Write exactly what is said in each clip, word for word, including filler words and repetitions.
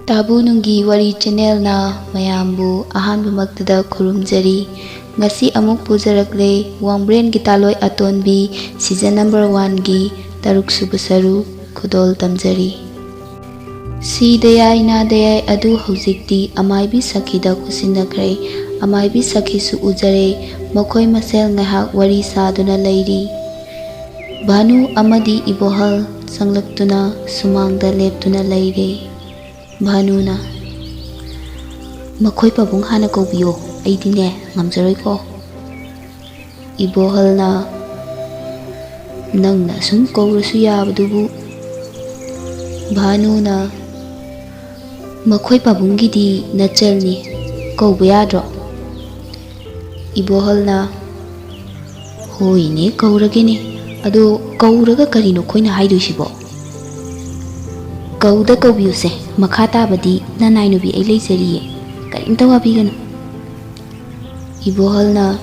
ꯇꯥꯕꯨ ꯅꯨꯡꯒꯤ ꯋꯥꯔꯤ ꯆꯦꯅꯦꯜꯅ ꯃꯌꯥꯝꯕꯨ ꯑꯍꯥꯟꯕꯃꯛꯇꯗ ꯈꯨꯔꯨꯝꯖꯔꯤ꯫ ꯉꯁꯤ ꯑꯃꯨꯛ ꯄꯨꯖꯔꯛꯂꯦ ꯋꯥꯡꯕ꯭ꯔꯦꯟ ꯒꯤꯇꯥꯂꯣꯏ ꯑꯇꯣꯟꯕꯤ ꯁꯤꯖꯟ ꯅꯝꯕꯔ ꯋꯥꯟꯒꯤ ꯇꯔꯨꯛ ꯁꯨꯕ ꯁꯔꯨꯛ ꯈꯨꯗꯣꯜ ꯇꯝꯖꯔꯤ꯫ ꯁꯤꯗ ꯌꯥꯏ ꯅꯥꯗ ꯌꯥꯏ ꯑꯗꯨ ꯍꯧꯖꯤꯛꯇꯤ ꯑꯃꯥꯏꯕꯤ ꯁꯈꯤꯗ ꯈꯨꯠꯁꯤꯟꯅꯈ꯭ꯔꯦ꯫ ꯑꯃꯥꯏꯕꯤ ꯁꯈꯤꯁꯨ ꯎꯖꯔꯦ꯫ ꯃꯈꯣꯏ ꯃꯁꯦꯜ ꯉꯥꯏꯍꯥꯛ ꯋꯥꯔꯤ ꯁꯥꯗꯨꯅ ꯂꯩꯔꯤ꯫ ꯚꯥꯅꯨ ꯑꯃꯗꯤ ꯏꯕꯣꯍꯜ ꯆꯪꯂꯛꯇꯨꯅ ꯁꯨꯃꯥꯡꯗ ꯂꯦꯞꯇꯨꯅ ꯂꯩꯔꯦ꯫ ꯚꯥꯅꯨꯅ, "ꯃꯈꯣꯏ ꯄꯥꯕꯨꯡ ꯍꯥꯟꯅ ꯀꯧꯕꯤꯌꯣ, ꯑꯩꯗꯤꯅꯦ ꯉꯝꯖꯔꯣꯏꯀꯣ꯫" ꯏꯕꯣꯍꯜꯅ, "ꯅꯪꯅ ꯁꯨꯝ ꯀꯧꯔꯁꯨ ꯌꯥꯕꯗꯨꯕꯨ꯫" ꯚꯥꯅꯨꯅ, "ꯃꯈꯣꯏ ꯄꯥꯕꯨꯡꯒꯤꯗꯤ ꯅꯆꯜꯅꯤ, ꯀꯧꯕ ꯌꯥꯗ꯭ꯔꯣ?" ꯏꯕꯣꯍꯜꯅ, "ꯍꯣꯏꯅꯦ, ꯀꯧꯔꯒꯦꯅꯦ꯫ ꯑꯗꯣ ꯀꯧꯔꯒ ꯀꯔꯤꯅꯣ ꯑꯩꯈꯣꯏꯅ ꯍꯥꯏꯗꯣꯏꯁꯤꯕꯣ? ꯀꯧꯗ ꯀꯧꯕꯤꯌꯨꯁꯦ, ꯃꯈꯥ ꯇꯥꯕꯗꯤ ꯅꯅꯥꯏ ꯅꯨꯄꯤ ꯑꯩ ꯂꯩꯖꯔꯤꯌꯦ, ꯀꯔꯤꯝꯇ ꯋꯥꯕꯤꯒꯅꯨ꯫" ꯏꯕꯣꯍꯜꯅ,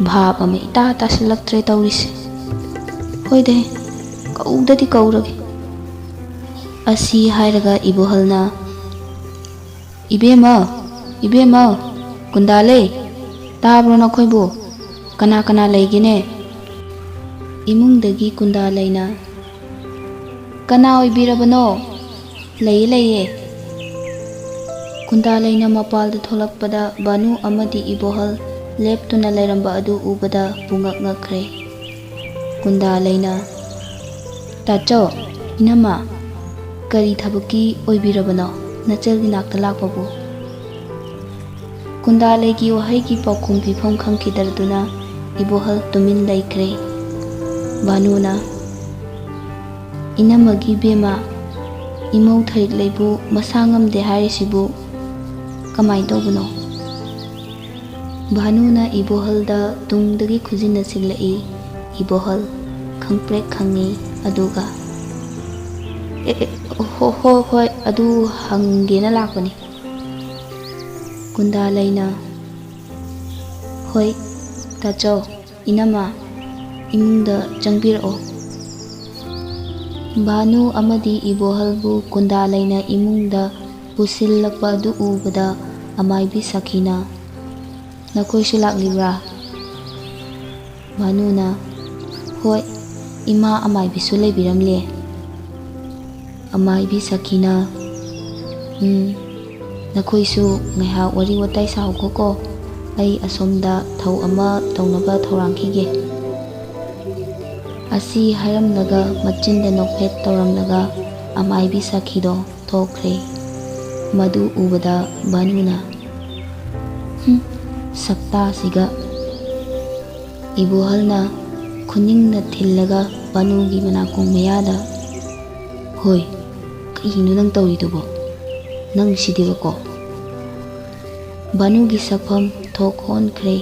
"ꯚꯥꯞ ꯑꯃ ꯏꯇꯥ ꯇꯥꯁꯤꯜꯂꯛꯇ꯭ꯔꯦ ꯇꯧꯔꯤꯁꯦ꯫ ꯍꯣꯏꯗꯦ, ꯀꯧꯗꯗꯤ ꯀꯧꯔꯒꯦ꯫" ꯑꯁꯤ ꯍꯥꯏꯔꯒ ꯏꯕꯣꯍꯜꯅ, "ꯏꯕꯦꯝꯃ, ꯏꯕꯦꯝꯃ, ꯀꯨꯟꯗꯥ ꯂꯩ, ꯇꯥꯕ꯭ꯔꯣ ꯅꯈꯣꯏꯕꯨ? ꯀꯅꯥ ꯀꯅꯥ ꯂꯩꯒꯦꯅꯦ?" ꯏꯃꯨꯡꯗꯒꯤ ꯀꯨꯟꯗꯥ ꯂꯩꯅ, "ꯀꯅꯥ ꯑꯣꯏꯕꯤꯔꯕꯅꯣ?" "ꯂꯩꯌꯦ, ꯂꯩꯌꯦ꯫" ꯀꯨꯟꯗꯥ ꯂꯩꯅ ꯃꯄꯥꯜꯗ ꯊꯣꯛꯂꯛꯄꯗ ꯚꯥꯅꯨ ꯑꯃꯗꯤ ꯏꯕꯣꯍꯜ ꯂꯦꯞꯇꯨꯅ ꯂꯩꯔꯝꯕ ꯑꯗꯨ ꯎꯕꯗ ꯄꯨꯡꯉꯛ ꯉꯛꯈ꯭ꯔꯦ꯫ ꯀꯨꯟꯗꯥ ꯂꯩꯅ, "ꯇꯥꯆꯧ, ꯏꯅꯝꯃ, ꯀꯔꯤ ꯊꯕꯛꯀꯤ ꯑꯣꯏꯕꯤꯔꯕꯅꯣ ꯅꯆꯜꯒꯤ ꯅꯥꯛꯇ ꯂꯥꯛꯄꯕꯨ?" ꯀꯨꯟꯗꯥꯂꯩꯒꯤ ꯋꯥꯍꯩꯒꯤ ꯄꯥꯎꯈꯨꯝ ꯄꯤꯐꯝ ꯈꯪꯈꯤꯗ꯭ꯔꯗꯨꯅ ꯏꯕꯣꯍꯜ ꯇꯨꯃꯤꯟ ꯂꯩꯈ꯭ꯔꯦ꯫ ꯚꯥꯅꯨꯅ, "ꯏꯅꯝꯃꯒꯤ ꯕꯦꯝꯃ, ꯏꯃꯧ ꯊꯔꯤꯛ ꯂꯩꯕꯨ ꯃꯁꯥ ꯉꯝꯗꯦ ꯍꯥꯏꯔꯤꯁꯤꯕꯨ ꯀꯃꯥꯏ ꯇꯧꯕꯅꯣ?" ꯚꯥꯅꯨꯅ ꯏꯕꯣꯍꯜꯗ ꯇꯨꯡꯗꯒꯤ ꯈꯨꯖꯤꯟꯅ ꯁꯤꯜꯂꯛꯏ꯫ ꯏꯕꯣꯍꯜ ꯈꯪꯄ꯭ꯔꯦꯛ ꯈꯪꯉꯤ, ꯑꯗꯨꯒ, "ꯑꯦ, ꯑꯦ, ꯍꯣ, ꯍꯣ, ꯍꯣꯏ, ꯑꯗꯨ ꯍꯪꯒꯦꯅ ꯂꯥꯛꯄꯅꯤ꯫" ꯀꯨꯟꯗꯥꯂꯩꯅ, "ꯍꯣꯏ, ꯇꯥꯆꯧ, ꯏꯅꯝꯃ, ꯏꯃꯨꯡꯗ ꯆꯪꯕꯤꯔꯛꯑꯣ꯫" ꯚꯥꯅꯨ ꯑꯃꯗꯤ ꯏꯕꯣꯍꯜꯕꯨ ꯀꯨꯟꯗꯥ ꯂꯩꯅ ꯏꯃꯨꯡꯗ ꯄꯨꯁꯤꯜꯂꯛꯄ ꯑꯗꯨ ꯎꯕꯗ ꯑꯃꯥꯏꯕꯤ ꯁꯈꯤꯅ, "ꯅꯈꯣꯏꯁꯨ ꯂꯥꯛꯂꯤꯕ꯭ꯔꯥ?" ꯚꯥꯅꯨꯅ, "ꯍꯣꯏ, ꯏꯃꯥ ꯑꯃꯥꯏꯕꯤꯁꯨ ꯂꯩꯕꯤꯔꯝꯂꯦ꯫" ꯑꯃꯥꯏꯕꯤ ꯁꯈꯤꯅ, "ꯎꯝ, ꯅꯈꯣꯏꯁꯨ ꯉꯥꯏꯍꯥꯛ ꯋꯥꯔꯤ ꯋꯥꯇꯥꯏ ꯁꯥꯍꯧꯈꯣꯀꯣ, ꯑꯩ ꯑꯁꯣꯝꯗ ꯊꯧ ꯑꯃ ꯇꯧꯅꯕ ꯊꯧꯔꯥꯡꯈꯤꯒꯦ꯫" ꯑꯁꯤ ꯍꯥꯏꯔꯝꯂꯒ ꯃꯆꯤꯟꯗ ꯅꯣꯛꯐꯦꯠ ꯇꯧꯔꯝꯂꯒ ꯑꯃꯥꯏꯕꯤ ꯁꯈꯤꯗꯣ ꯊꯣꯛꯈ꯭ꯔꯦ꯫ ꯃꯗꯨ ꯎꯕꯗ ꯚꯥꯅꯨꯅ, "ꯍꯨꯝ, ꯁꯛꯇꯥꯁꯤꯒ!" ꯏꯕꯣꯍꯜꯅ ꯈꯨꯅꯤꯡꯅ ꯊꯤꯜꯂꯒ ꯚꯥꯅꯨꯒꯤ ꯃꯅꯥꯀꯣꯡ ꯃꯌꯥꯗ, "ꯍꯣꯏ, ꯀꯔꯤꯅꯣ ꯅꯪ ꯇꯧꯔꯤꯗꯨꯕꯣ? ꯅꯪꯁꯤꯗꯤꯕꯀꯣ!" ꯚꯥꯅꯨꯒꯤ ꯁꯛꯐꯝ ꯊꯣꯛ ꯑꯣꯟꯈ꯭ꯔꯦ꯫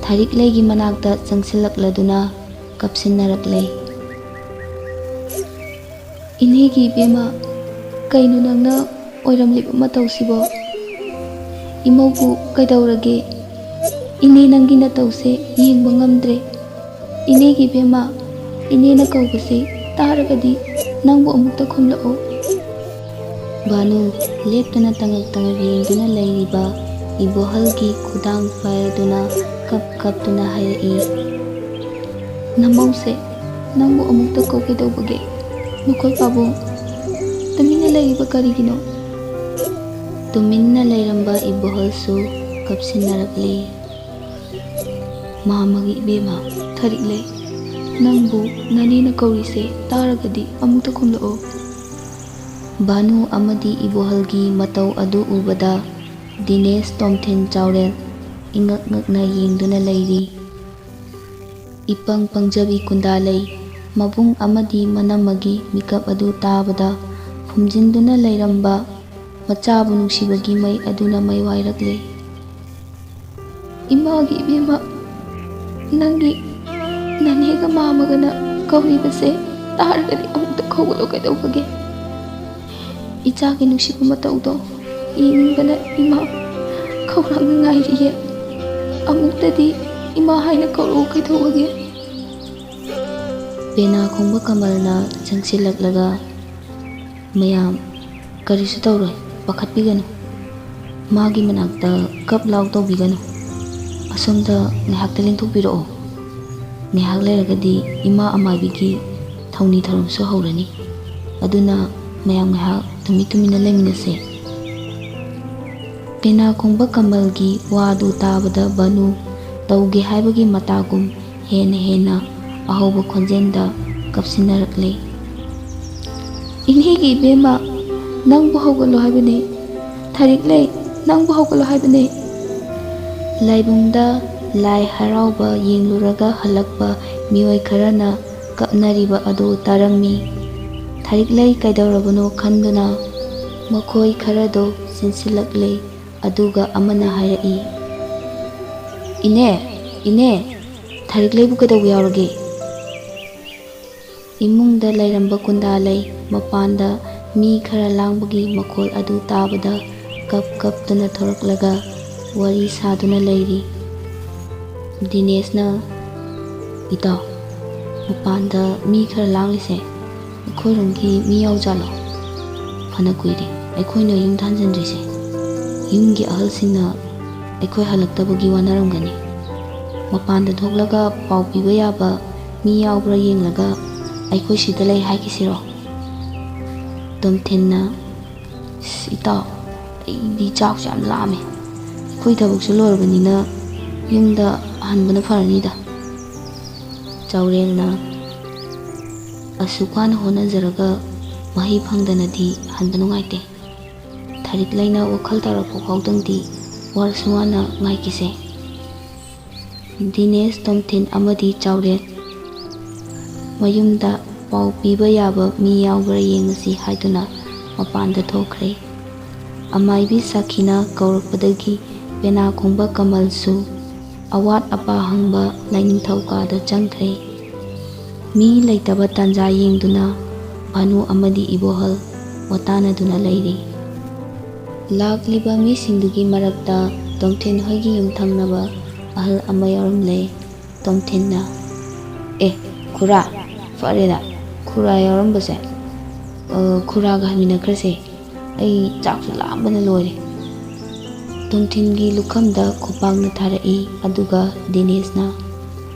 ꯊꯥꯔꯤꯛꯂꯩꯒꯤ ꯃꯅꯥꯛꯇ ꯆꯪꯁꯤꯜꯂꯛꯂꯗꯨꯅ ꯀꯞꯁꯤꯟꯅꯔꯛꯂꯦ꯫ "ꯏꯅꯦꯒꯤ ꯏꯕꯦꯝꯃ, ꯀꯩꯅꯣ ꯅꯪꯅ ꯑꯣꯏꯔꯝꯂꯤꯕ ꯃꯇꯧꯁꯤꯕꯣ? ꯏꯃꯧꯕꯨ ꯀꯩꯗꯧꯔꯒꯦ? ꯏꯅꯦ ꯅꯪꯒꯤ ꯅꯇꯧꯁꯦ ꯌꯦꯡꯕ ꯉꯝꯗ꯭ꯔꯦ꯫ ꯏꯅꯦꯒꯤ ꯏꯕꯦꯝꯃ, ꯏꯅꯦꯅ ꯀꯧꯕꯁꯦ ꯇꯥꯔꯒꯗꯤ ꯅꯪꯕꯨ ꯑꯃꯨꯛꯇ ꯈꯨꯝꯂꯛꯑꯣ꯫" ꯚꯥꯅꯨ ꯂꯦꯞꯇꯅ ꯇꯉꯛ ꯇꯉꯛ ꯌꯦꯡꯗꯨꯅ ꯂꯩꯔꯤꯕ ꯏꯕꯣꯍꯜꯒꯤ ꯈꯨꯗꯥꯡ ꯄꯥꯏꯔꯗꯨꯅ ꯀꯞ ꯀꯞꯇꯨꯅ ꯍꯥꯏꯔꯛꯏ, "ꯅꯃꯧꯁꯦ ꯅꯪꯕꯨ ꯑꯃꯨꯛꯇ ꯀꯧꯒꯦ ꯇꯧꯕꯒꯦ꯫ ꯃꯈꯣꯏ ꯄꯥꯕꯨꯡ, ꯇꯨꯃꯤꯟꯅ ꯂꯩꯔꯤꯕ ꯀꯔꯤꯒꯤꯅꯣ?" ꯇꯨꯃꯤꯟꯅ ꯂꯩꯔꯝꯕ ꯏꯕꯣꯍꯜꯁꯨ ꯀꯞꯁꯤꯟꯅꯔꯛꯂꯦ꯫ "ꯃꯥꯃꯒꯤ ꯏꯕꯦꯝꯃ, ꯊꯥꯔꯤꯛꯂꯩ, ꯅꯪꯕꯨ ꯅꯅꯦꯅ ꯀꯧꯔꯤꯁꯦ ꯇꯥꯔꯒꯗꯤ ꯑꯃꯨꯛꯇ ꯈꯨꯝꯂꯛꯑꯣ꯫" ꯚꯥꯅꯨ ꯑꯃꯗꯤ ꯏꯕꯣꯍꯜꯒꯤ ꯃꯇꯧ ꯑꯗꯨ ꯎꯕꯗ ꯗꯤꯅꯦꯁ ꯇꯣꯝꯊꯤꯟ ꯆꯥꯎꯔꯦꯜ ꯏꯉꯛ ꯉꯛꯅ ꯌꯦꯡꯗꯨꯅ ꯂꯩꯔꯤ꯫ ꯏꯄꯪ ꯄꯪꯖꯕꯤ ꯀꯨꯟꯗꯥꯂꯩ ꯃꯕꯨꯡ ꯑꯃꯗꯤ ꯃꯅꯝꯃꯒꯤ ꯃꯤꯀꯞ ꯑꯗꯨ ꯇꯥꯕꯗ ꯐꯨꯝꯖꯤꯟꯗꯨꯅ ꯂꯩꯔꯝꯕ ꯃꯆꯥꯕꯨ ꯅꯨꯡꯁꯤꯕꯒꯤ ꯃꯩ ꯑꯗꯨꯅ ꯃꯩ ꯋꯥꯏꯔꯛꯂꯦ꯫ "ꯏꯃꯥꯒꯤ ꯏꯕꯦꯝꯃ, ꯅꯪꯒꯤ ꯅꯅꯦꯒ ꯃꯥꯃꯒꯅ ꯀꯧꯔꯤꯕꯁꯦ ꯇꯥꯔꯒꯗꯤ ꯑꯃꯨꯛꯇ ꯈꯧꯒꯠꯂꯣ ꯀꯩꯗꯧꯕꯒꯦ? ꯏꯆꯥꯒꯤ ꯅꯨꯡꯁꯤꯕ ꯃꯇꯧꯗꯣ ꯌꯦꯡꯅꯤꯡꯕꯅ ꯏꯃꯥ ꯈꯧꯔꯥꯡꯅ ꯉꯥꯏꯔꯤꯌꯦ꯫ ꯑꯃꯨꯛꯇꯗꯤ ꯏꯃꯥ ꯍꯥꯏꯅ ꯀꯧꯔꯛꯎ ꯀꯩꯗꯧꯕꯒꯦ?" ꯄꯦꯅꯥ ꯈꯣꯡꯕ ꯀꯃꯜꯅ ꯆꯪꯁꯤꯜꯂꯛꯂꯒ, "ꯃꯌꯥꯝ, ꯀꯔꯤꯁꯨ ꯇꯧꯔꯣꯏ, ꯄꯥꯈꯠꯄꯤꯒꯅꯨ꯫ ꯃꯥꯒꯤ ꯃꯅꯥꯛꯇ ꯀꯞ ꯂꯥꯎ ꯇꯧꯕꯤꯒꯅꯨ꯫ ꯑꯁꯣꯝꯗ ꯉꯥꯏꯍꯥꯛꯇ ꯂꯦꯡꯊꯣꯛꯄꯤꯔꯛꯑꯣ꯫ ꯉꯥꯏꯍꯥꯛ ꯂꯩꯔꯒꯗꯤ ꯏꯃꯥ ꯑꯃꯥꯏꯕꯤꯒꯤ ꯊꯧꯅꯤ ꯊꯧꯔꯝꯁꯨ ꯍꯧꯔꯅꯤ꯫ ꯑꯗꯨꯅ ꯃꯌꯥꯝ ꯉꯥꯏꯍꯥꯛ ꯇꯨꯃꯤꯟ ꯇꯨꯃꯤꯟꯅ ꯂꯩꯃꯤꯟꯅꯁꯦ꯫" ꯄꯦꯅꯥ ꯈꯣꯡꯕ ꯀꯃꯜꯒꯤ ꯋꯥꯗꯨ ꯇꯥꯕꯗ ꯚꯅꯨ ꯇꯧꯒꯦ ꯍꯥꯏꯕꯒꯤ ꯃꯇꯥꯒꯨꯝ ꯍꯦꯟꯅ ꯍꯦꯟꯅ ꯑꯍꯧꯕ ꯈꯣꯟꯖꯦꯜꯗ ꯀꯞꯁꯤꯟꯅꯔꯛꯂꯦ꯫ "ꯏꯅꯦꯒꯤ ꯏꯕꯦꯝꯃ, ꯅꯪꯕꯨ ꯍꯧꯒꯠꯂꯣ ꯍꯥꯏꯕꯅꯦ꯫ ꯊꯥꯔꯤꯛꯂꯩ, ꯅꯪꯕꯨ ꯍꯧꯒꯠꯂꯣ ꯍꯥꯏꯕꯅꯦ꯫" ꯂꯥꯏꯕꯨꯡꯗ ꯂꯥꯏ ꯍꯔꯥꯎꯕ ꯌꯦꯡꯂꯨꯔꯒ ꯍꯜꯂꯛꯄ ꯃꯤꯑꯣꯏ ꯈꯔꯅ ꯀꯞꯅꯔꯤꯕ ꯑꯗꯨ ꯇꯥꯔꯝꯃꯤ꯫ ꯊꯥꯔꯤꯛꯂꯩ ꯀꯩꯗꯧꯔꯕꯅꯣ ꯈꯟꯗꯨꯅ ꯃꯈꯣꯏ ꯈꯔꯗꯣ ꯆꯦꯟꯁꯤꯜꯂꯛꯂꯦ꯫ ꯑꯗꯨꯒ ꯑꯃꯅ ꯍꯥꯏꯔꯛꯏ, "ꯏꯅꯦ, ꯏꯅꯦ, ꯊꯥꯔꯤꯛꯂꯩꯕꯨ ꯀꯩꯗꯧꯕ ꯌꯥꯎꯔꯒꯦ?" ꯏꯃꯨꯡꯗ ꯂꯩꯔꯝꯕ ꯀꯨꯟꯗꯥ ꯂꯩ ꯃꯄꯥꯟꯗ ꯃꯤ ꯈꯔ ꯂꯥꯡꯕꯒꯤ ꯃꯈꯣꯜ ꯑꯗꯨ ꯇꯥꯕꯗ ꯀꯞ ꯀꯞꯇꯨꯅ ꯊꯣꯔꯛꯂꯒ ꯋꯥꯔꯤ ꯁꯥꯗꯨꯅ ꯂꯩꯔꯤ꯫ ꯗꯤꯅꯦꯁꯅ, "ꯏꯇꯥꯎ, ꯃꯄꯥꯟꯗ ꯃꯤ ꯈꯔ ꯂꯥꯡꯂꯤꯁꯦ ꯑꯩꯈꯣꯏꯔꯣꯝꯒꯤ ꯃꯤ ꯌꯥꯎꯖꯥꯠꯂꯣ? ꯐꯅ ꯀꯨꯏꯔꯦ ꯑꯩꯈꯣꯏꯅ ꯌꯨꯝꯗ ꯍꯟꯖꯤꯟꯗ꯭ꯔꯤꯁꯦ꯫ ꯌꯨꯝꯒꯤ ꯑꯍꯜꯁꯤꯡꯅ ꯑꯩꯈꯣꯏ ꯍꯜꯂꯛꯇꯕꯒꯤ ꯋꯥꯅꯔꯝꯒꯅꯤ꯫ ꯃꯄꯥꯟꯗ ꯊꯣꯛꯂꯒ ꯄꯥꯎ ꯄꯤꯕ ꯌꯥꯕ ꯃꯤ ꯌꯥꯎꯕ꯭ꯔꯥ ꯌꯦꯡꯂꯒ ꯑꯩꯈꯣꯏ ꯁꯤꯗ ꯂꯩ ꯍꯥꯏꯈꯤꯁꯤꯔꯣ?" ꯇꯣꯝꯊꯤꯟꯅ, "ꯏꯁ, ꯏꯇꯥꯎ, ꯑꯩꯗꯤ ꯆꯥꯛꯁꯨ ꯌꯥꯝ ꯂꯥꯝꯃꯦ꯫ ꯑꯩꯈꯣꯏ ꯊꯕꯛꯁꯨ ꯂꯣꯏꯔꯕꯅꯤꯅ ꯌꯨꯝꯗ ꯍꯟꯕꯅ ꯐꯔꯅꯤꯗ꯫" ꯆꯥꯎꯔꯦꯜꯅ, "ꯑꯁꯨꯛ ꯋꯥꯅ ꯍꯣꯠꯅꯖꯔꯒ ꯃꯍꯩ ꯐꯪꯗꯅꯗꯤ ꯍꯟꯕ ꯅꯨꯡꯉꯥꯏꯇꯦ꯫ ꯊꯥꯔꯤꯛꯂꯩꯅ ꯋꯥꯈꯜ ꯇꯥꯔꯛꯄ ꯐꯥꯎꯗꯪꯗꯤ ꯋꯥꯔꯁꯨ ꯋꯥꯅ ꯉꯥꯏꯈꯤꯁꯦ꯫" ꯗꯤꯅꯦꯁ, ꯇꯣꯝꯊꯤꯟ ꯑꯃꯗꯤ ꯆꯥꯎꯔꯦꯜ ꯃꯌꯨꯝꯗ ꯄꯥꯎ ꯄꯤꯕ ꯌꯥꯕ ꯃꯤ ꯌꯥꯎꯕ꯭ꯔꯥ ꯌꯦꯡꯉꯁꯤ ꯍꯥꯏꯗꯨꯅ ꯃꯄꯥꯟꯗ ꯊꯣꯛꯈ꯭ꯔꯦ꯫ ꯑꯃꯥꯏꯕꯤ ꯁꯥꯈꯤꯅ ꯀꯧꯔꯛꯄꯗꯒꯤ ꯄꯦꯅꯥ ꯈꯣꯡꯕ ꯀꯃꯜꯁꯨ ꯑꯋꯥꯠ ꯑꯄꯥ ꯍꯪꯕ ꯂꯥꯏꯅꯤꯡꯊꯧ ꯀꯥꯗ ꯆꯪꯈ꯭ꯔꯦ꯫ ꯃꯤ ꯂꯩꯇꯕ ꯇꯥꯟꯖꯥ ꯌꯦꯡꯗꯨꯅ ꯚꯥꯅꯨ ꯑꯃꯗꯤ ꯏꯕꯣꯍꯜ ꯋꯥꯇꯥꯅꯗꯨꯅ ꯂꯩꯔꯤ꯫ ꯂꯥꯛꯂꯤꯕ ꯃꯤꯁꯤꯡꯗꯨꯒꯤ ꯃꯔꯛꯇ ꯇꯣꯝꯊꯤꯟ ꯍꯣꯏꯒꯤ ꯌꯨꯝꯊꯪꯅꯕ ꯑꯍꯜ ꯑꯃ ꯌꯥꯎꯔꯝꯂꯦ꯫ ꯇꯣꯝꯊꯤꯟꯅ, "ꯑꯦ, ꯈꯨꯔꯥ, ꯐꯔꯦꯗ, ꯈꯨꯔꯥ ꯌꯥꯎꯔꯝꯕꯁꯦ, ꯑ, ꯈꯨꯔꯥꯒ ꯍꯟꯃꯤꯟꯅꯈ꯭ꯔꯁꯦ꯫ ꯑꯩ ꯆꯥꯛꯁꯨ ꯂꯥꯝꯕꯅ ꯂꯣꯏꯔꯦ꯫ ꯇꯣꯝꯊꯤꯟꯒꯤ ꯂꯨꯈꯝꯗ ꯈꯣꯡꯄꯥꯛꯅ ꯊꯥꯔꯛꯏ, ꯑꯗꯨꯒ ꯗꯤꯅꯦꯁꯅ,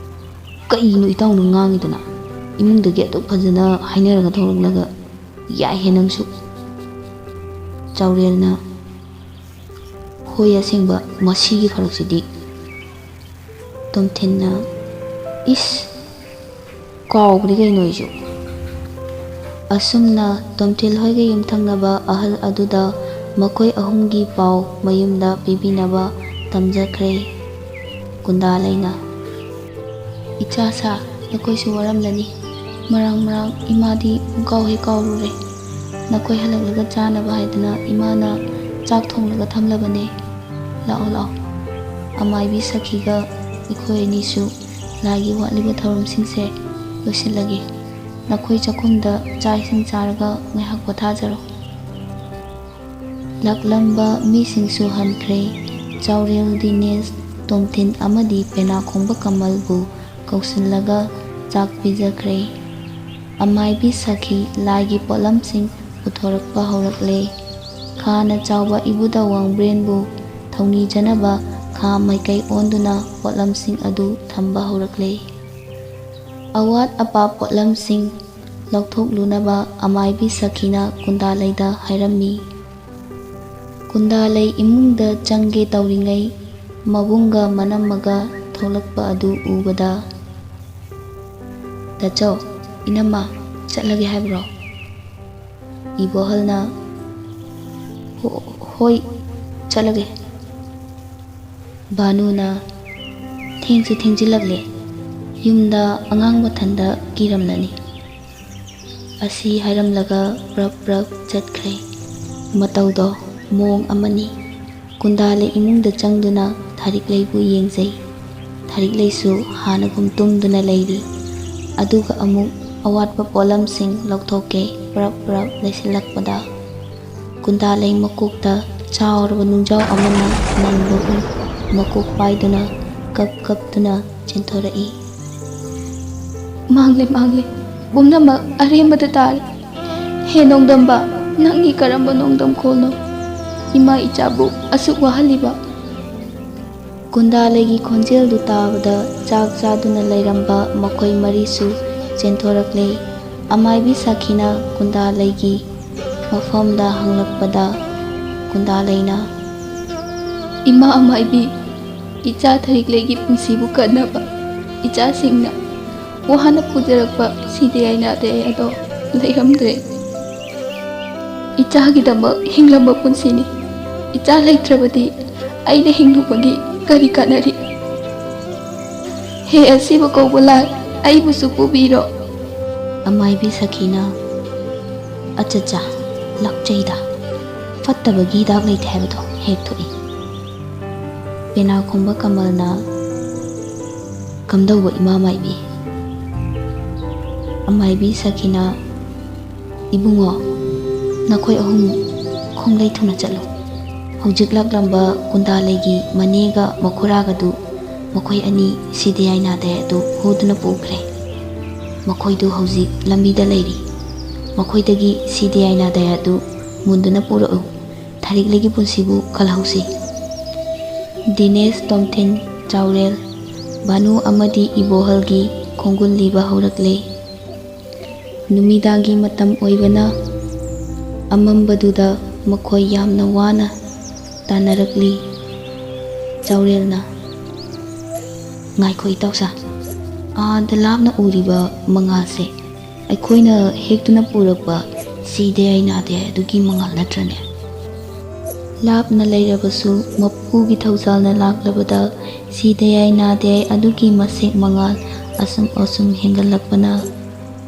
"ꯀꯩꯅꯣ ꯏꯇꯥꯎꯅ ꯉꯥꯡꯉꯤꯗꯨꯅ? ꯏꯃꯨꯡꯗꯒꯤ ꯑꯗꯨꯛ ꯐꯖꯅ ꯍꯥꯏꯅꯔꯒ ꯊꯣꯛꯂꯛꯂꯒ ꯌꯥꯏꯍꯦ ꯅꯪꯁꯨ!" ꯆꯥꯎꯔꯦꯜꯅ, "ꯍꯣꯏ, ꯑꯁꯦꯡꯕ, ꯃꯁꯤꯒꯤ ꯐꯔꯛꯁꯤꯗꯤ!" ꯇꯣꯝꯊꯤꯟꯅ, "ꯏꯁ, ꯀꯥꯎꯕꯅꯤ ꯀꯩꯅꯣ ꯑꯩꯁꯨ!" ꯑꯁꯨꯝꯅ ꯇꯣꯝꯊꯤꯜ ꯍꯣꯏꯒꯤ ꯌꯨꯝꯊꯪꯅꯕ ꯑꯍꯜ ꯑꯗꯨꯗ ꯃꯈꯣꯏ ꯑꯍꯨꯝꯒꯤ ꯄꯥꯎ ꯃꯌꯨꯝꯗ ꯄꯤꯕꯤꯅꯕ ꯇꯝꯖꯈ꯭ꯔꯦ꯫ ꯀꯨꯟꯗꯥꯂꯩꯅ, "ꯏꯆꯥ ꯁꯥ, ꯅꯈꯣꯏꯁꯨ ꯋꯥꯔꯝꯂꯅꯤ꯫ ꯃꯔꯥꯡ ꯃꯔꯥꯡ ꯏꯃꯥꯗꯤ ꯄꯨꯡꯀꯥꯎ ꯍꯦꯛ ꯀꯥꯎꯔꯨꯔꯦ꯫ ꯅꯈꯣꯏ ꯍꯜꯂꯛꯂꯒ ꯆꯥꯅꯕ ꯍꯥꯏꯗꯅ ꯏꯃꯥꯅ ꯆꯥꯛ ꯊꯣꯡꯂꯒ ꯊꯝꯂꯕꯅꯦ꯫ ꯂꯥꯛꯑꯣ, ꯂꯥꯛꯑꯣ꯫ ꯑꯃꯥꯏꯕꯤ ꯁꯈꯤꯒ ꯑꯩꯈꯣꯏ ꯑꯅꯤꯁꯨ ꯂꯥꯏꯒꯤ ꯋꯥꯠꯂꯤꯕ ꯊꯧꯔꯝꯁꯤꯡꯁꯦ ꯂꯣꯏꯁꯤꯜꯂꯒꯦ꯫ ꯅꯈꯣꯏ ꯆꯥꯛꯈꯨꯝꯗ ꯆꯥꯛ ꯏꯁꯤꯡ ꯆꯥꯔꯒ ꯉꯥꯏꯍꯥꯛ ꯄꯣꯊꯥꯖꯔꯣ꯫" ꯂꯥꯛꯂꯝꯕ ꯃꯤꯁꯤꯡꯁꯨ ꯍꯟꯈ꯭ꯔꯦ꯫ ꯆꯥꯎꯔꯦꯜ, ꯗꯤꯅꯦꯁ, ꯇꯣꯝꯊꯤꯟ ꯑꯃꯗꯤ ꯄꯦꯅꯥ ꯈꯣꯡꯕ ꯀꯃꯜꯕꯨ ꯀꯧꯁꯤꯜꯂꯒ ꯆꯥꯛ ꯄꯤꯖꯈ꯭ꯔꯦ꯫ ꯑꯃꯥꯏꯕꯤ ꯁꯈꯤ ꯂꯥꯏꯒꯤ ꯄꯣꯠꯂꯝꯁꯤꯡ ꯄꯨꯊꯣꯔꯛꯄ ꯍꯧꯔꯛꯂꯦ꯫ ꯈꯥꯅ ꯆꯥꯎꯕ ꯏꯕꯨꯙꯧ ꯋꯥꯡꯕ꯭ꯔꯦꯟꯕꯨ ꯊꯧꯅꯤꯖꯅꯕ ꯈꯥ ꯃꯥꯏꯀꯩ ꯑꯣꯟꯗꯨꯅ ꯄꯣꯠꯂꯝꯁꯤꯡ ꯑꯗꯨ ꯊꯝꯕ ꯍꯧꯔꯛꯂꯦ꯫ ꯑꯋꯥꯠ ꯑꯄꯥ ꯄꯣꯠꯂꯝꯁꯤꯡ ꯂꯧꯊꯣꯛꯂꯨꯅꯕ ꯑꯃꯥꯏꯕꯤ ꯁꯈꯤꯅ ꯀꯨꯟꯗꯥꯂꯩꯗ ꯍꯥꯏꯔꯝꯃꯤ꯫ ꯀꯨꯟꯗꯥꯂꯩ ꯏꯃꯨꯡꯗ ꯆꯪꯒꯦ ꯇꯧꯔꯤꯉꯩ ꯃꯕꯨꯡꯒ ꯃꯅꯝꯃꯒ ꯊꯣꯛꯂꯛꯄ ꯑꯗꯨ ꯎꯕꯗ, "ꯇꯥꯆꯧ, ꯏꯅꯝꯃ, ꯆꯠꯂꯒꯦ ꯍꯥꯏꯕ꯭ꯔꯣ?" ꯏꯕꯣꯍꯜꯅ, "ꯍꯣ-, ꯍꯣꯏ, ꯆꯠꯂꯒꯦ꯫" ꯚꯥꯅꯨꯅ, "ꯊꯦꯡꯁꯨ ꯊꯦꯡꯖꯤꯜꯂꯛꯂꯦ, ꯌꯨꯝꯗ ꯑꯉꯥꯡ ꯃꯊꯟꯗ ꯀꯤꯔꯝꯂꯅꯤ꯫" ꯑꯁꯤ ꯍꯥꯏꯔꯝꯂꯒ ꯄ꯭ꯔꯞ ꯄ꯭ꯔꯞ ꯆꯠꯈ꯭ꯔꯦ꯫ ꯃꯇꯧꯗꯣ ꯃꯑꯣꯡ ꯑꯃꯅꯤ꯫ ꯀꯨꯟꯗꯥꯂꯩ ꯏꯃꯨꯡꯗ ꯆꯪꯗꯨꯅ ꯊꯥꯔꯤꯛꯂꯩꯕꯨ ꯌꯦꯡꯖꯩ꯫ ꯊꯥꯔꯤꯛꯂꯩꯁꯨ ꯍꯥꯟꯅꯒꯨꯝ ꯇꯨꯝꯗꯨꯅ ꯂꯩꯔꯤ꯫ ꯑꯗꯨꯒ ꯑꯃꯨꯛ ꯑꯋꯥꯠꯄ ꯄꯣꯠꯂꯝꯁꯤꯡ ꯂꯧꯊꯣꯛꯀꯦ ꯄ꯭ꯔꯞ ꯄ꯭ꯔꯞ ꯂꯩꯁꯤꯜꯂꯛꯄꯗ, ꯀꯨꯟꯗꯥꯂꯩ ꯃꯀꯣꯛꯇ ꯆꯥꯎꯔꯕ ꯅꯨꯡꯖꯥꯎ ꯑꯃꯅ ꯅꯟꯕꯒꯨꯝ ꯃꯀꯣꯛ ꯄꯥꯏꯗꯨꯅ ꯀꯞ ꯀꯞꯇꯨꯅ ꯆꯦꯟꯊꯣꯔꯛꯏ꯫ "ꯃꯥꯡꯂꯦ, ꯃꯥꯡꯂꯦ, ꯄꯨꯝꯅꯃꯛ ꯑꯔꯦꯝꯕꯗ ꯇꯥꯔꯦ꯫ ꯍꯦ ꯅꯣꯡꯗꯝꯕ, ꯅꯪꯒꯤ ꯀꯔꯝꯕ ꯅꯣꯡꯗꯝꯈꯣꯜꯅꯣ ꯏꯃꯥ ꯏꯆꯥꯕꯨ ꯑꯁꯨꯛ ꯋꯥꯍꯜꯂꯤꯕ? ꯀꯨꯟꯗꯥꯂꯩꯒꯤ ꯈꯣꯟꯖꯦꯜꯗꯨ ꯇꯥꯕꯗ ꯆꯥꯛ ꯆꯥꯗꯨꯅ ꯂꯩꯔꯝꯕ ꯃꯈꯣꯏ ꯃꯔꯤꯁꯨ ꯆꯦꯟꯊꯣꯔꯛꯂꯦ꯫ ꯑꯃꯥꯏꯕꯤ ꯁꯥꯈꯤꯅ ꯀꯨꯟꯗꯥꯂꯩꯒꯤ ꯃꯐꯝꯗ ꯍꯪꯂꯛꯄꯗ ꯀꯨꯟꯗꯥꯂꯩꯅ, "ꯏꯃꯥ ꯑꯃꯥꯏꯕꯤ, ꯏꯆꯥ ꯊꯔꯤꯛꯂꯩꯒꯤ ꯄꯨꯟꯁꯤꯕꯨ ꯀꯟꯅꯕ ꯏꯆꯥꯁꯤꯡꯅ ꯋꯥꯅ ꯄꯨꯖꯔꯛꯄ ꯁꯤꯗꯦ ꯑꯩꯅꯥꯗꯦ ꯑꯗꯣ ꯂꯩꯔꯝꯗ꯭ꯔꯦ꯫ ꯏꯆꯥꯒꯤꯗꯃꯛ ꯍꯤꯡꯂꯝꯕ ꯄꯨꯟꯁꯤꯅꯤ꯫ ꯏꯆꯥ ꯂꯩꯇ꯭ꯔꯕꯗꯤ ꯑꯩꯅ ꯍꯤꯡꯂꯨꯕꯒꯤ ꯀꯔꯤ ꯀꯥꯟꯅꯔꯤ? ꯍꯦ ꯑꯁꯤꯕ ꯀꯧꯕ ꯂꯥꯏ, ꯑꯩꯕꯨꯁꯨ ꯄꯨꯕꯤꯔꯣ꯫" ꯑꯃꯥꯏꯕꯤ ꯁꯈꯤꯅ, "ꯑꯆꯆꯥ, ꯂꯥꯛꯆꯩꯗ, ꯐꯠꯇꯕꯒꯤ ꯍꯤꯗꯥꯛ ꯂꯩꯇꯦ ꯍꯥꯏꯕꯗꯣ ꯍꯦꯛ ꯊꯣꯛꯏ꯫" ꯄꯦꯅꯥ ꯈꯣꯡꯕ ꯀꯃꯜꯅ, "ꯀꯝꯗꯧꯕ ꯏꯃꯥ ꯃꯥꯏꯕꯤ?" ꯑꯃꯥꯏꯕꯤ ꯁꯈꯤꯅ, "ꯏꯕꯨꯡꯉꯣ, ꯅꯈꯣꯏ ꯑꯍꯨꯝ ꯈꯣꯡꯂꯩ ꯊꯨꯅ ꯆꯠꯂꯨ꯫ ꯍꯧꯖꯤꯛ ꯂꯥꯛꯂꯝꯕ ꯀꯨꯟꯗꯥꯂꯩꯒꯤ ꯃꯅꯦꯒ ꯃꯈꯨꯔꯥꯒꯗꯨ ꯃꯈꯣꯏ ꯑꯅꯤ ꯁꯤꯗꯦ ꯑꯩꯅꯥꯗꯦ ꯑꯗꯨ ꯍꯨꯗꯨꯅ ꯄꯨꯈ꯭ꯔꯦ꯫ ꯃꯈꯣꯏꯗꯨ ꯍꯧꯖꯤꯛ ꯂꯝꯕꯤꯗ ꯂꯩꯔꯤ꯫ ꯃꯈꯣꯏꯗꯒꯤ ꯁꯤꯗꯦ ꯑꯩꯅꯥꯗꯦ ꯑꯗꯨ ꯃꯨꯟꯗꯨꯅ ꯄꯨꯔꯛꯎ꯫ ꯊꯔꯤꯛꯂꯩꯒꯤ ꯄꯨꯟꯁꯤꯕꯨ ꯀꯜꯍꯧꯁꯤ꯫" ꯗꯤꯅꯦꯁ, ꯇꯣꯝꯊꯤꯟ, ꯆꯥꯎꯔꯦꯜ, ꯚꯥꯅꯨ ꯑꯃꯗꯤ ꯏꯕꯣꯍꯜꯒꯤ ꯈꯣꯡꯒꯨꯜ ꯂꯤꯕ ꯍꯧꯔꯛꯂꯦ꯫ ꯅꯨꯃꯤꯗꯥꯡꯒꯤ ꯃꯇꯝ ꯑꯣꯏꯕꯅ ꯑꯃꯝꯕꯗꯨꯗ ꯃꯈꯣꯏ ꯌꯥꯝꯅ ꯋꯥꯅ ꯇꯥꯟꯅꯔꯛꯂꯤ꯫ ꯆꯥꯎꯔꯦꯜꯅ, "ꯉꯥꯏꯈꯣ ꯏꯇꯥꯎꯁꯥ, ꯑꯥꯗ ꯂꯥꯞꯅ ꯎꯔꯤꯕ ꯃꯉꯥꯜꯁꯦ ꯑꯩꯈꯣꯏꯅ ꯍꯦꯛꯇꯨꯅ ꯄꯨꯔꯛꯄ ꯁꯤꯗꯦ ꯑꯩꯅꯥꯗꯦ ꯑꯗꯨꯒꯤ ꯃꯉꯥꯜ ꯅꯠꯇ꯭ꯔꯅꯦ?" ꯂꯥꯞꯅ ꯂꯩꯔꯕꯁꯨ ꯃꯄꯨꯒꯤ ꯊꯧꯖꯥꯜꯅ ꯂꯥꯛꯂꯕꯗ ꯁꯤꯗꯦ ꯑꯩꯅꯥꯗꯦ ꯑꯗꯨꯒꯤ ꯃꯁꯦꯛ ꯃꯉꯥꯜ ꯑꯁꯨꯝ ꯑꯁꯨꯝ ꯍꯦꯟꯒꯠꯂꯛꯄꯅ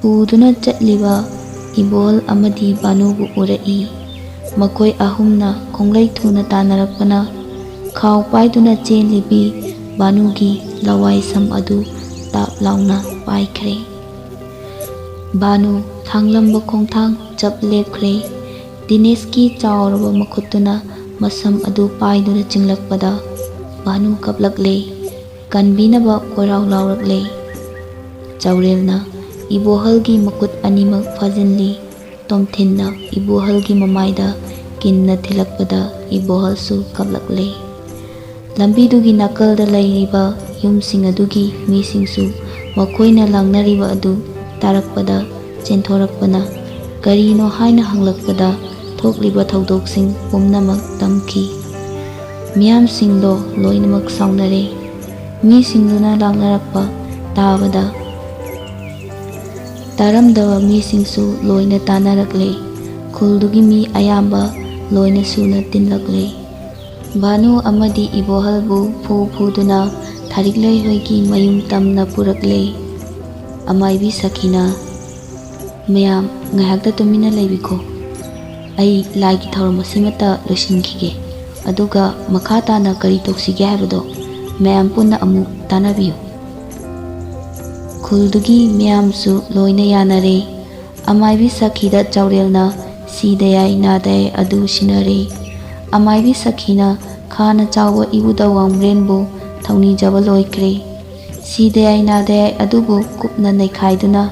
ꯄꯨꯗꯨꯅ ꯆꯠꯂꯤꯕ ꯏꯕꯣꯜ ꯑꯃꯗꯤ ꯕꯥꯅꯨꯕꯨ ꯎꯔꯛꯏ꯫ ꯃꯈꯣꯏ ꯑꯍꯨꯝꯅ ꯈꯣꯡꯂꯩ ꯊꯨꯅ ꯇꯥꯟꯅꯔꯛꯄꯅ ꯈꯥꯎ ꯄꯥꯏꯗꯨꯅ ꯆꯦꯜꯂꯤꯕꯤ ꯕꯥꯅꯨꯒꯤ ꯂꯋꯥꯏ ꯁꯝ ꯑꯗꯨ ꯇꯥꯞ ꯂꯥꯎꯅ ꯄꯥꯏꯈ꯭ꯔꯦ꯫ ꯕꯥꯅꯨ ꯊꯥꯡꯂꯝꯕ ꯈꯣꯡꯊꯥꯡ ꯆꯞ ꯂꯦꯞꯈ꯭ꯔꯦ꯫ ꯗꯤꯅꯦꯁꯀꯤ ꯆꯥꯎꯔꯕ ꯃꯈꯨꯠꯇꯨꯅ ꯃꯁꯝ ꯑꯗꯨ ꯄꯥꯏꯗꯨꯅ ꯆꯤꯡꯂꯛꯄꯗ ꯕꯥꯅꯨ ꯀꯞꯂꯛꯂꯦ꯫ ꯀꯟꯕꯤꯅꯕ ꯀꯣꯏꯔꯥꯎ ꯂꯥꯎꯔꯛꯂꯦ꯫ ꯆꯥꯎꯔꯦꯜꯅ ꯏꯕꯣꯍꯜꯒꯤ ꯃꯈꯨꯠ ꯑꯅꯤꯃꯛ ꯐꯥꯖꯤꯜꯂꯤ꯫ ꯇꯣꯝꯊꯤꯟꯅ ꯏꯕꯣꯍꯜꯒꯤ ꯃꯃꯥꯏꯗ ꯀꯤꯟꯅ ꯊꯤꯜꯂꯛꯄꯗ ꯏꯕꯣꯍꯜꯁꯨ ꯀꯞꯂꯛꯂꯦ꯫ ꯂꯝꯕꯤꯗꯨꯒꯤ ꯅꯥꯀꯜꯗ ꯂꯩꯔꯤꯕ ꯌꯨꯝꯁꯤꯡ ꯑꯗꯨꯒꯤ ꯃꯤꯁꯤꯡꯁꯨ ꯃꯈꯣꯏꯅ ꯂꯥꯡꯅꯔꯤꯕ ꯑꯗꯨ ꯇꯥꯔꯛꯄꯗ ꯆꯦꯟꯊꯣꯔꯛꯄꯅ ꯀꯔꯤꯅꯣ ꯍꯥꯏꯅ ꯍꯪꯂꯛꯄꯗ ꯊꯣꯛꯂꯤꯕ ꯊꯧꯗꯣꯛꯁꯤꯡ ꯄꯨꯝꯅꯃꯛ ꯇꯝꯈꯤ꯫ ꯃꯤꯌꯥꯝꯁꯤꯡꯗꯣ ꯂꯣꯏꯅꯃꯛ ꯁꯥꯎꯅꯔꯦ꯫ ꯃꯤꯁꯤꯡꯗꯨꯅ ꯂꯥꯡꯅꯔꯛꯄ ꯇꯥꯕꯗ ꯇꯥꯔꯝꯗꯕ ꯃꯤꯁꯤꯡꯁꯨ ꯂꯣꯏꯅ ꯇꯥꯅꯔꯛꯂꯦ꯫ ꯈꯨꯜꯗꯨꯒꯤ ꯃꯤ ꯑꯌꯥꯝꯕ ꯂꯣꯏꯅ ꯁꯨꯅ ꯇꯤꯟꯂꯛꯂꯦ꯫ ꯚꯥꯅꯨ ꯑꯃꯗꯤ ꯏꯕꯣꯍꯜꯕꯨ ꯐꯨ ꯐꯨꯗꯨꯅ ꯊꯥꯔꯤꯛꯂꯩ ꯍꯣꯏꯒꯤ ꯃꯌꯨꯝ ꯇꯝꯅ ꯄꯨꯔꯛꯂꯦ꯫ ꯑꯃꯥꯏꯕꯤ ꯁꯈꯤꯅ, "ꯃꯌꯥꯝ ꯉꯥꯏꯍꯥꯛꯇ ꯇꯨꯃꯤꯟꯅ ꯂꯩꯕꯤꯈꯣ꯫ ꯑꯩ ꯂꯥꯏꯒꯤ ꯊꯧꯔꯝ ꯑꯁꯤꯃꯇ ꯂꯣꯏꯁꯤꯟꯈꯤꯒꯦ꯫ ꯑꯗꯨꯒ ꯃꯈꯥ ꯇꯥꯅ ꯀꯔꯤ ꯇꯧꯁꯤꯒꯦ ꯍꯥꯏꯕꯗꯣ ꯃꯌꯥꯝ ꯄꯨꯟꯅ ꯑꯃꯨꯛ ꯇꯥꯟꯅꯕꯤꯌꯨ꯫" ꯈꯨꯜꯗꯨꯒꯤ ꯃꯤꯌꯥꯝꯁꯨ ꯂꯣꯏꯅ ꯌꯥꯅꯔꯦ꯫ ꯑꯃꯥꯏꯕꯤ ꯁꯈꯤꯗ ꯆꯥꯎꯔꯦꯜꯅ ꯁꯤꯗ ꯌꯥꯏ ꯅꯥꯗ ꯌꯥꯏ ꯑꯗꯨ ꯁꯤꯟꯅꯔꯦ꯫ ꯑꯃꯥꯏꯕꯤ ꯁꯈꯤꯅ ꯈꯥꯅ ꯆꯥꯎꯕ ꯏꯕꯨꯙꯧ ꯋꯥꯡꯕ꯭ꯔꯦꯟꯕꯨ ꯊꯧꯅꯤꯖꯕ ꯂꯣꯏꯈ꯭ꯔꯦ꯫ ꯁꯤꯗ ꯌꯥꯏ ꯅꯥꯗ ꯌꯥꯏ ꯑꯗꯨꯕꯨ ꯀꯨꯞꯅ ꯅꯩꯈꯥꯏꯗꯨꯅ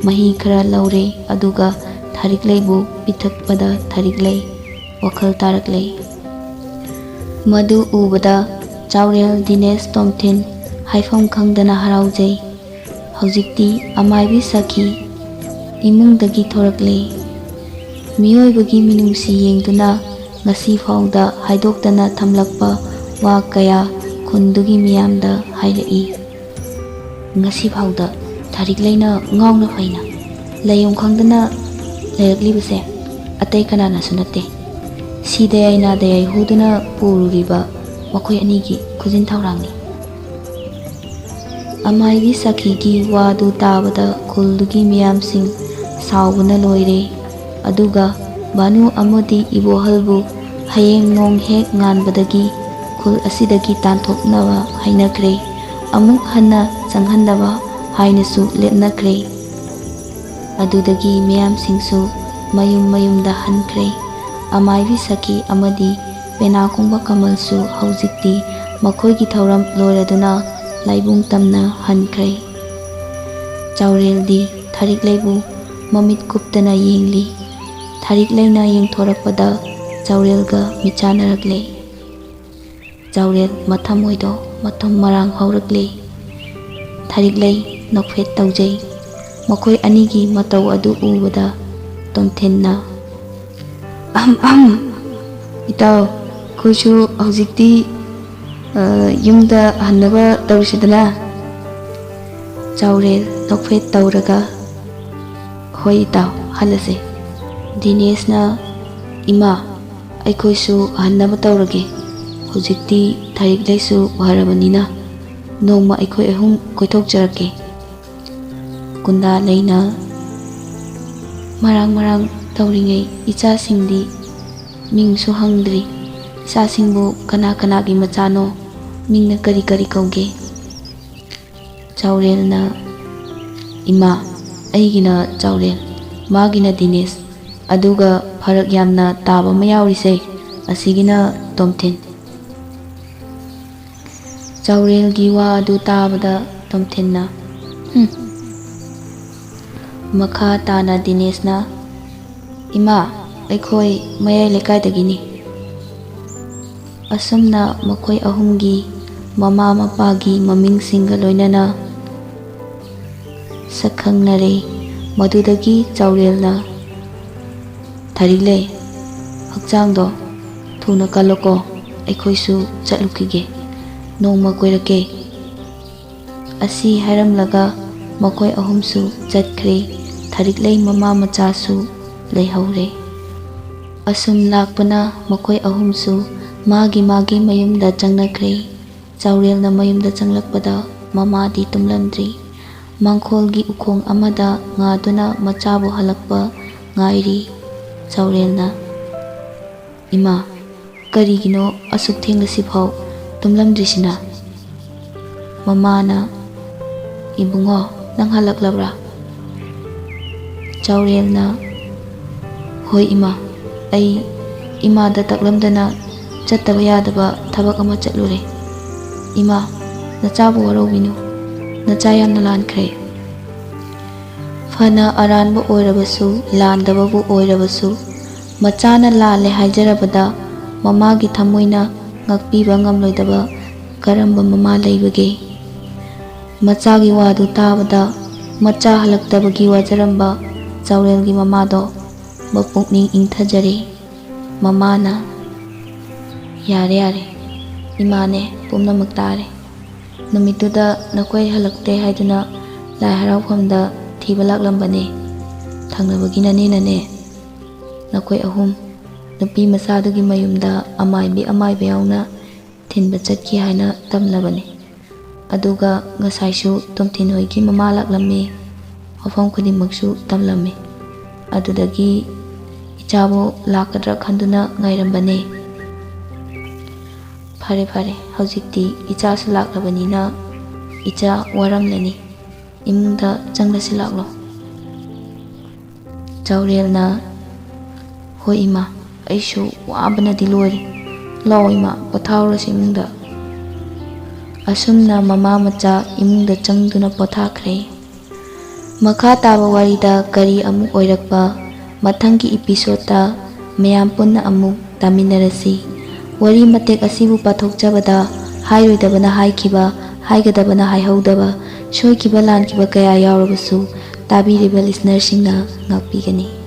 ꯃꯍꯤ ꯈꯔ ꯂꯧꯔꯦ, ꯑꯗꯨꯒ ꯊꯥꯔꯤꯛꯂꯩꯕꯨ ꯄꯤꯊꯛꯄꯗ ꯊꯥꯔꯤꯛꯂꯩ ꯋꯥꯈꯜ ꯇꯥꯔꯛꯂꯦ꯫ ꯃꯗꯨ ꯎꯕꯗ ꯆꯥꯎꯔꯦꯜ ꯗꯤꯅꯦꯁ ꯇꯣꯝꯊꯤꯟ ꯍꯥꯏꯐꯝ ꯈꯪꯗꯅ ꯍꯔꯥꯎꯖꯩ꯫ ꯍꯧꯖꯤꯛꯇꯤ ꯑꯃꯥꯏꯕꯤ ꯁꯈꯤ ꯏꯃꯨꯡꯗꯒꯤ ꯊꯣꯔꯛꯂꯦ꯫ ꯃꯤꯑꯣꯏꯕꯒꯤ ꯃꯤꯅꯨꯡꯁꯤ ꯌꯦꯡꯗꯨꯅ ꯉꯁꯤ ꯐꯥꯎꯗ ꯍꯥꯏꯗꯣꯛꯇꯅ ꯊꯝꯂꯛꯄ ꯋꯥ ꯀꯌꯥ ꯈꯨꯟꯗꯨꯒꯤ ꯃꯤꯌꯥꯝꯗ ꯍꯥꯏꯔꯛꯏ꯫ ꯉꯁꯤ ꯐꯥꯎꯗ ꯊꯥꯔꯤꯛꯂꯩꯅ ꯉꯥꯎꯅ ꯐꯩꯅ ꯂꯩꯐꯝ ꯈꯪꯗꯅ ꯂꯩꯔꯛꯂꯤꯕꯁꯦ ꯑꯇꯩ ꯀꯅꯥꯅꯁꯨ ꯅꯠꯇꯦ꯫ ꯁꯤꯗ ꯌꯥꯏ ꯅꯥꯗ ꯌꯥꯏ ꯍꯨꯗꯨꯅ ꯄꯨꯔꯨꯔꯤꯕ ꯃꯈꯣꯏ ꯑꯅꯤꯒꯤ ꯈꯨꯖꯤꯟ ꯊꯧꯔꯥꯡꯅꯤ꯫ ꯑꯃꯥꯏꯕꯤ ꯁꯈꯤꯒꯤ ꯋꯥꯗꯨ ꯇꯥꯕꯗ ꯈꯨꯜꯗꯨꯒꯤ ꯃꯤꯌꯥꯝꯁꯤꯡ ꯁꯥꯎꯕꯅ ꯂꯣꯏꯔꯦ꯫ ꯑꯗꯨꯒ ꯚꯥꯅꯨ ꯑꯃꯗꯤ ꯏꯕꯣꯍꯜꯕꯨ ꯍꯌꯦꯡ ꯅꯣꯡ ꯍꯦꯛ ꯉꯥꯟꯕꯗꯒꯤ ꯈꯨꯜ ꯑꯁꯤꯗꯒꯤ ꯇꯥꯟꯊꯣꯛꯅꯕ ꯍꯥꯏꯅꯈ꯭ꯔꯦ꯫ ꯑꯃꯨꯛ ꯍꯟꯅ ꯆꯪꯍꯟꯗꯕ ꯍꯥꯏꯅꯁꯨ ꯂꯦꯞꯅꯈ꯭ꯔꯦ꯫ ꯑꯗꯨꯗꯒꯤ ꯃꯤꯌꯥꯝꯁꯤꯡꯁꯨ ꯃꯌꯨꯝ ꯃꯌꯨꯝꯗ ꯍꯟꯈ꯭ꯔꯦ꯫ ꯑꯃꯥꯏꯕꯤ ꯁꯈꯤ ꯑꯃꯗꯤ ꯄꯦꯅꯥ ꯀꯣꯡꯕ ꯀꯃꯜꯁꯨ ꯍꯧꯖꯤꯛꯇꯤ ꯃꯈꯣꯏꯒꯤ ꯊꯧꯔꯝ ꯂꯣꯏꯔꯗꯨꯅ ꯂꯥꯏꯕꯨꯡ ꯇꯝꯅ ꯍꯟꯈ꯭ꯔꯦ꯫ ꯆꯥꯎꯔꯦꯜꯗꯤ ꯊꯥꯔꯤꯛꯂꯩꯕꯨ ꯃꯃꯤꯠ ꯀꯨꯞꯇꯅ ꯌꯦꯡꯂꯤ꯫ ꯊꯥꯔꯤꯛꯂꯩꯅ ꯌꯦꯡꯊꯣꯔꯛꯄꯗ ꯆꯥꯎꯔꯦꯜꯒ ꯃꯤꯠꯆꯥꯟꯅꯔꯛꯂꯦ꯫ ꯆꯥꯎꯔꯦꯜ ꯃꯊꯃꯣꯏꯗꯣ ꯃꯇꯨꯝ ꯃꯔꯥꯡ ꯍꯧꯔꯛꯂꯦ꯫ ꯊꯥꯔꯤꯛꯂꯩ ꯅꯣꯛꯐꯦꯠ ꯇꯧꯖꯩ꯫ ꯃꯈꯣꯏ ꯑꯅꯤꯒꯤ ꯃꯇꯧ ꯑꯗꯨ ꯎꯕꯗ ꯇꯣꯝꯊꯤꯟꯅ, "ꯑꯍꯝ ꯑꯍꯝ, ꯏꯇꯥꯎ, ꯑꯩꯈꯣꯏꯁꯨ ꯍꯧꯖꯤꯛꯇꯤ, ꯑ, ꯌꯨꯝꯗ ꯍꯟꯅꯕ ꯇꯧꯔꯁꯤꯗꯅ?" ꯆꯥꯎꯔꯦꯜ ꯅꯣꯛꯐꯦꯠ ꯇꯧꯔꯒ, "ꯍꯣꯏ ꯏꯇꯥꯎ, ꯍꯜꯂꯁꯦ꯫" ꯗꯤꯅꯦꯁꯅ, "ꯏꯃꯥ, ꯑꯩꯈꯣꯏꯁꯨ ꯍꯟꯅꯕ ꯇꯧꯔꯒꯦ꯫ ꯍꯧꯖꯤꯛꯇꯤ ꯊꯥꯔꯤꯛꯂꯩꯁꯨ ꯐꯔꯕꯅꯤꯅ ꯅꯣꯡꯃ ꯑꯩꯈꯣꯏ ꯑꯍꯨꯝ ꯀꯣꯏꯊꯣꯛꯆꯔꯛꯀꯦ꯫" ꯀꯨꯟꯗꯥꯂꯩꯅ, "ꯃꯔꯥꯡ ꯃꯔꯥꯡ ꯇꯧꯔꯤꯉꯩ ꯏꯆꯥꯁꯤꯡꯗꯤ ꯃꯤꯡꯁꯨ ꯍꯪꯗ꯭ꯔꯤ꯫ ꯏꯆꯥꯁꯤꯡꯕꯨ ꯀꯅꯥ ꯀꯅꯥꯒꯤ ꯃꯆꯥꯅꯣ? ꯃꯤꯡꯅ ꯀꯔꯤ ꯀꯔꯤ ꯀꯧꯒꯦ?" ꯆꯥꯎꯔꯦꯜꯅ, "ꯏꯃꯥ, ꯑꯩꯒꯤꯅ ꯆꯥꯎꯔꯦꯜ, ꯃꯥꯒꯤꯅ ꯗꯤꯅꯦꯁ, ꯑꯗꯨꯒ ꯐꯔꯛ ꯌꯥꯝꯅ ꯇꯥꯕ ꯑꯃ ꯌꯥꯎꯔꯤꯁꯦ, ꯑꯁꯤꯒꯤꯅ ꯇꯣꯝꯊꯤꯟ꯫" ꯆꯥꯎꯔꯦꯜꯒꯤ ꯋꯥ ꯑꯗꯨ ꯇꯥꯕꯗ ꯇꯣꯝꯊꯤꯟꯅ, "ꯍꯨꯝ꯫" ꯃꯈꯥ ꯇꯥꯅ ꯗꯤꯅꯦꯁꯅ, "ꯏꯃꯥ, ꯑꯩꯈꯣꯏ ꯃꯌꯥꯏ ꯂꯩꯀꯥꯏꯗꯒꯤꯅꯤ꯫" ꯑꯁꯨꯝꯅ ꯃꯈꯣꯏ ꯑꯍꯨꯝꯒꯤ ꯃꯃꯥ ꯃꯄꯥꯒꯤ ꯃꯃꯤꯡꯁꯤꯡꯒ ꯂꯣꯏꯅꯅ ꯁꯛꯈꯪꯅꯔꯦ꯫ ꯃꯗꯨꯗꯒꯤ ꯆꯥꯎꯔꯦꯜꯅ, "ꯊꯥꯔꯤꯛꯂꯩ, ꯍꯛꯆꯥꯡꯗꯣ ꯊꯨꯅ ꯀꯜꯂꯣꯀꯣ, ꯑꯩꯈꯣꯏꯁꯨ ꯆꯠꯂꯨꯈꯤꯒꯦ, ꯅꯣꯡꯃ ꯀꯣꯏꯔꯛꯀꯦ꯫" ꯑꯁꯤ ꯍꯥꯏꯔꯝꯂꯒ ꯃꯈꯣꯏ ꯑꯍꯨꯝꯁꯨ ꯆꯠꯈ꯭ꯔꯦ꯫ ꯊꯥꯔꯤꯛꯂꯩ ꯃꯃꯥ ꯃꯆꯥꯁꯨ ꯂꯩꯍꯧꯔꯦ꯫ ꯑꯁꯨꯝ ꯂꯥꯛꯄꯅ ꯃꯈꯣꯏ ꯑꯍꯨꯝꯁꯨ ꯃꯥꯒꯤ ꯃꯥꯒꯤ ꯃꯌꯨꯝꯗ ꯆꯪꯅꯈ꯭ꯔꯦ꯫ ꯆꯥꯎꯔꯦꯜꯅ ꯃꯌꯨꯝꯗ ꯆꯪꯂꯛꯄꯗ ꯃꯃꯥꯗꯤ ꯇꯨꯝꯂꯝꯗ꯭ꯔꯤ꯫ ꯃꯥꯡꯈꯣꯜꯒꯤ ꯎꯈꯣꯡ ꯑꯃꯗ ꯉꯥꯗꯨꯅ ꯃꯆꯥꯕꯨ ꯍꯜꯂꯛꯄ ꯉꯥꯏꯔꯤ꯫ ꯆꯥꯎꯔꯦꯜꯅ, "ꯏꯃꯥ, ꯀꯔꯤꯒꯤꯅꯣ ꯑꯁꯨꯛ ꯊꯦꯡꯂꯁꯤꯐꯥꯎ ꯇꯨꯝꯂꯝꯗ꯭ꯔꯤꯁꯤꯅ?" ꯃꯃꯥꯅ, "ꯏꯕꯨꯡꯉꯣ, ꯅꯪ ꯍꯜꯂꯛꯂꯕ꯭ꯔꯥ?" ꯆꯥꯎꯔꯦꯜꯅ, "ꯍꯣꯏ ꯏꯃꯥ, ꯑꯩ ꯏꯃꯥꯗ ꯇꯥꯛꯂꯝꯗꯅ ꯆꯠꯇꯕ ꯌꯥꯗꯕ ꯊꯕꯛ ꯑꯃ ꯆꯠꯂꯨꯔꯦ꯫ ꯏꯃꯥ, ꯅꯆꯥꯕꯨ ꯋꯥꯔꯧꯕꯤꯅꯨ, ꯅꯆꯥ ꯌꯥꯝꯅ ꯂꯥꯟꯈ꯭ꯔꯦ꯫" ꯐꯅ ꯑꯔꯥꯟꯕ ꯑꯣꯏꯔꯕꯁꯨ, ꯂꯥꯟꯗꯕꯕꯨ ꯑꯣꯏꯔꯕꯁꯨ, ꯃꯆꯥꯅ ꯂꯥꯜꯂꯦ ꯍꯥꯏꯖꯔꯕꯗ ꯃꯃꯥꯒꯤ ꯊꯃꯣꯏꯅ ꯉꯥꯛꯄꯤꯕ ꯉꯝꯂꯣꯏꯗꯕ ꯀꯔꯝꯕ ꯃꯃꯥ ꯂꯩꯕꯒꯦ? ꯃꯆꯥꯒꯤ ꯋꯥꯗꯨ ꯇꯥꯕꯗ ꯃꯆꯥ ꯍꯜꯂꯛꯇꯕꯒꯤ ꯋꯥꯖꯔꯝꯕ ꯆꯥꯎꯔꯦꯜꯒꯤ ꯃꯃꯥꯗꯣ ꯃꯄꯨꯛꯅꯤꯡ ꯏꯪꯊꯖꯔꯦ꯫ ꯃꯃꯥꯅ, "ꯌꯥꯔꯦ, ꯌꯥꯔꯦ, ꯏꯃꯥꯅꯦ, ꯄꯨꯝꯅꯃꯛ ꯇꯥꯔꯦ꯫ ꯅꯨꯃꯤꯠꯇꯨꯗ ꯅꯈꯣꯏ ꯍꯜꯂꯛꯇꯦ ꯍꯥꯏꯗꯨꯅ ꯂꯥꯏ ꯍꯔꯥꯎꯐꯝꯗ ꯊꯤꯕ ꯂꯥꯛꯂꯝꯕꯅꯦ꯫ ꯊꯪꯅꯕꯒꯤ ꯅꯅꯦꯅꯅꯦ, ꯅꯈꯣꯏ ꯑꯍꯨꯝ ꯅꯨꯄꯤ ꯃꯆꯥꯗꯨꯒꯤ ꯃꯌꯨꯝꯗ ꯑꯃꯥꯏꯕꯤ ꯑꯃꯥꯏꯕ ꯌꯥꯎꯅ ꯊꯤꯟꯕ ꯆꯠꯈꯤ ꯍꯥꯏꯅ ꯇꯝꯂꯕꯅꯤ꯫ ꯑꯗꯨꯒ ꯉꯁꯥꯏꯁꯨ ꯇꯣꯝꯊꯤꯟ ꯍꯣꯏꯒꯤ ꯃꯃꯥ ꯂꯥꯛꯂꯝꯃꯤ, ꯃꯐꯝ ꯈꯨꯗꯤꯡꯃꯛꯁꯨ ꯇꯝꯂꯝꯃꯤ꯫ ꯑꯗꯨꯗꯒꯤ ꯏꯆꯥꯕꯨ ꯂꯥꯛꯀꯗ꯭ꯔꯥ ꯈꯟꯗꯨꯅ ꯉꯥꯏꯔꯝꯕꯅꯦ꯫ ꯐꯔꯦ, ꯐꯔꯦ, ꯍꯧꯖꯤꯛꯇꯤ ꯏꯆꯥꯁꯨ ꯂꯥꯛꯂꯕꯅꯤꯅ ꯏꯆꯥ ꯋꯥꯔꯝꯂꯅꯤ꯫ ꯏꯃꯨꯡꯗ ꯆꯪꯂꯁꯤ ꯂꯥꯛꯂꯣ꯫" ꯆꯥꯎꯔꯦꯜꯅ, "ꯍꯣꯏ ꯏꯃꯥ, ꯑꯩꯁꯨ ꯋꯥꯕꯅꯗꯤ ꯂꯣꯏꯔꯦ꯫ ꯂꯥꯛꯑꯣ ꯏꯃꯥ, ꯄꯣꯊꯥꯔꯨꯔꯁꯤ ꯏꯃꯨꯡꯗ꯫" ꯑꯁꯨꯝꯅ ꯃꯃꯥ ꯃꯆꯥ ꯏꯃꯨꯡꯗ ꯆꯪꯗꯨꯅ ꯄꯣꯊꯥꯈ꯭ꯔꯦ꯫ ꯃꯈꯥ ꯇꯥꯕ ꯋꯥꯔꯤꯗ ꯀꯔꯤ ꯑꯃꯨꯛ ꯑꯣꯏꯔꯛꯄ, ꯃꯊꯪꯒꯤ ꯏꯄꯤꯁꯣꯗꯇ ꯃꯌꯥꯝ ꯄꯨꯟꯅ ꯑꯃꯨꯛ ꯇꯥꯃꯤꯟꯅꯔꯁꯤ꯫ ꯋꯥꯔꯤ ꯃꯇꯦꯛ ꯑꯁꯤꯕꯨ ꯄꯥꯊꯣꯛꯆꯕꯗ ꯍꯥꯏꯔꯣꯏꯗꯕꯅ ꯍꯥꯏꯈꯤꯕ, ꯍꯥꯏꯒꯗꯕꯅ ꯍꯥꯏꯍꯧꯗꯕ, ꯁꯣꯏꯈꯤꯕ ꯂꯥꯟꯈꯤꯕ ꯀꯌꯥ ꯌꯥꯎꯔꯕꯁꯨ ꯇꯥꯕꯤꯔꯤꯕ ꯂꯤꯁꯅꯔꯁꯤꯡꯅ ꯉꯥꯛꯄꯤꯒꯅꯤ꯫